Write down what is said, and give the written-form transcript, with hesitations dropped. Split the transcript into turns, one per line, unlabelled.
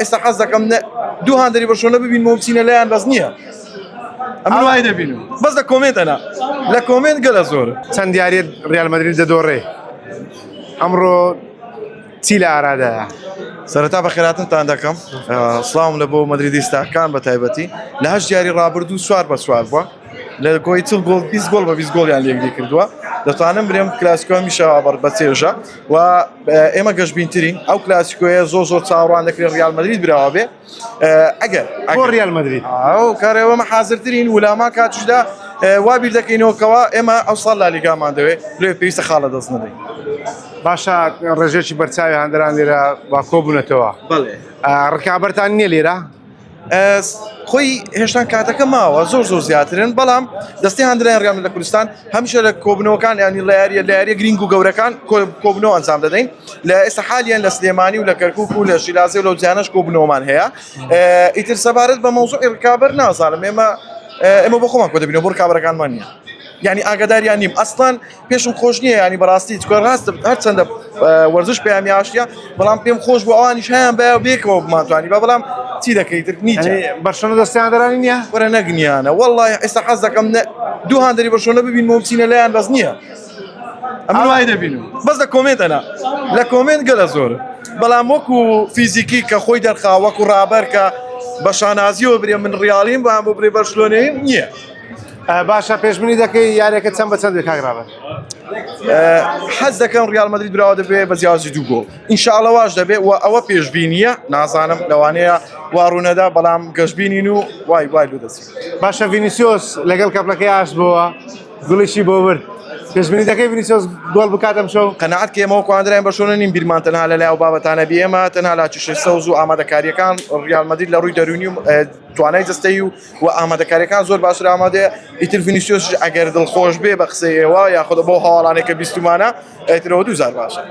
ئێستا حەز دەکەم دوو هاندەری بەرشۆنە ببینمەوە بچینە لایان بەس نییە ئەمن وای دەبینم بەس لە comment ئەنا لە comment گەلە زۆر.
چەند یاریت ریال مەدرید دەدۆڕێ ئەمڕۆ چی لە ئارادایە؟
سەرەتا بەخێراتنتان دەکەم سڵاوم لە بۆ مەدریدیستاکان بە تایبەتی لە هەشت یاری ڕابردوو چوار بە چوار بووە لە کۆی 40 گۆڵ 20 گۆڵ بە 20 گۆڵیان لێکدی کردووە دەتوانم برێم کلاسیکۆ هەمیشە بەر بە چێژە و ئێمە گەشبینترین ئەو کلاسیکۆیە زۆر زۆر چاوەڕوان دەکرێت ریال مەدرید براوە بێ ئەگەر
بۆ ریال مەدرید
ئەو کارەوەمە حاضرترین ولاما کاتیشدا وا بیر دەکەینەوەکەوە ئێمە ئەو ساڵ لالیگامان دەوێت لێ پێویستە خاڵە دەست نەدەین.
باشە ڕێژێکی بەرچاوی هاندەران لێرە با کۆبوونەتەوە
بەڵێ
ڕکابەرتان نییە لێرە؟
خۆی هێشتان کاتەکە ماوە زۆر زۆر زیاترن بەڵام دەستی هاندرای ڕیان لە کوردستان هەمیشە لە کۆبنەوەکان ینی لە یاریە لە یاریە گرنگ و گەورەکان کۆبنەوە ئەنجام دەدەین لە ئێستا حالیان لە سلێمانی و لە کەرکک و لە شیلازی و لەو جیانەش کۆبنەوەمان هەیە ئیتر سەبارەت بە مەوزوعی ڕکابەر نازانم ئێمە ئێمە بۆ خۆمان کۆ دەبینەوە بۆ ڕکابەرەکانمان نییە یعنی ئاگاداریان نیم ئەسڵان پێشم خۆش نییە ینی بەڕاستی چکە ڕاست هەرچەندە وەرزش پەیامی ئاشتە بەڵام پێم خۆش بۆ ئەوانیش هەیان بە بێکەوە بمانتوانی بە بەڵام چی دەکەیت نیچە
بەرشۆنە دەستیان دەرانی نییە
وەرە نەگنیانە والله ئێستا حەز دەکەم دوو هاندەری بەرشۆنە ببینمەوە بچینە لایان بەس نییە ئەمن وای دەبینم بەس لە comment ئەنا لە comment گەلە زۆر بەڵام وەکو فیزیکی کە خۆی دەرخا وەکو ڕابەر کە بە شانازیەوە برێ من ڕیاڵیم بەڵام بۆ برێ بەرشلۆنەیم نییە.
باشە پێشبینی دەکەی یاریەکە چەند بە چەند بێ کاک ڕابەر؟
حەز دەکەم ڕیال مەدرید براوە دەبێ بە جیاوازی دوو گۆڵ ئینشاءاللە واش دەبێ و ئەوە پێشبینیە نازانم لەوانەیە وا ڕوونەدا بەڵام گەشبینین و وای وای لۆ دەچین.
باشە ڤینیسیۆس لەگەڵ کەپلەکەی ئاشت بۆوە گوڵیشی بۆ برد پێشبینی دەکەی ڤینیسیۆس گۆڵ بکات ئەمشەو؟
قەناعەت کە ئێمە وەکو هاندەرانی بەرشلۆنە نین بیرمان تەنها لەلای ئەو بابەتانە بی ئێمە تەنها لا چشەی سەوز و ئامادەکاریەکان ڕیال مەدرید لە ڕووی دەروونی و توانای جەستەیی و و ئامادەکاریەکان زۆر باشتر ئامادەیە ئیتر ڤینیسیۆسیش ئەگەر دڵخۆش بێ بە قسەی ئێوە یاخود بەو هەواڵانەی کە بیستومانە ئیترەوە دووجار باشە.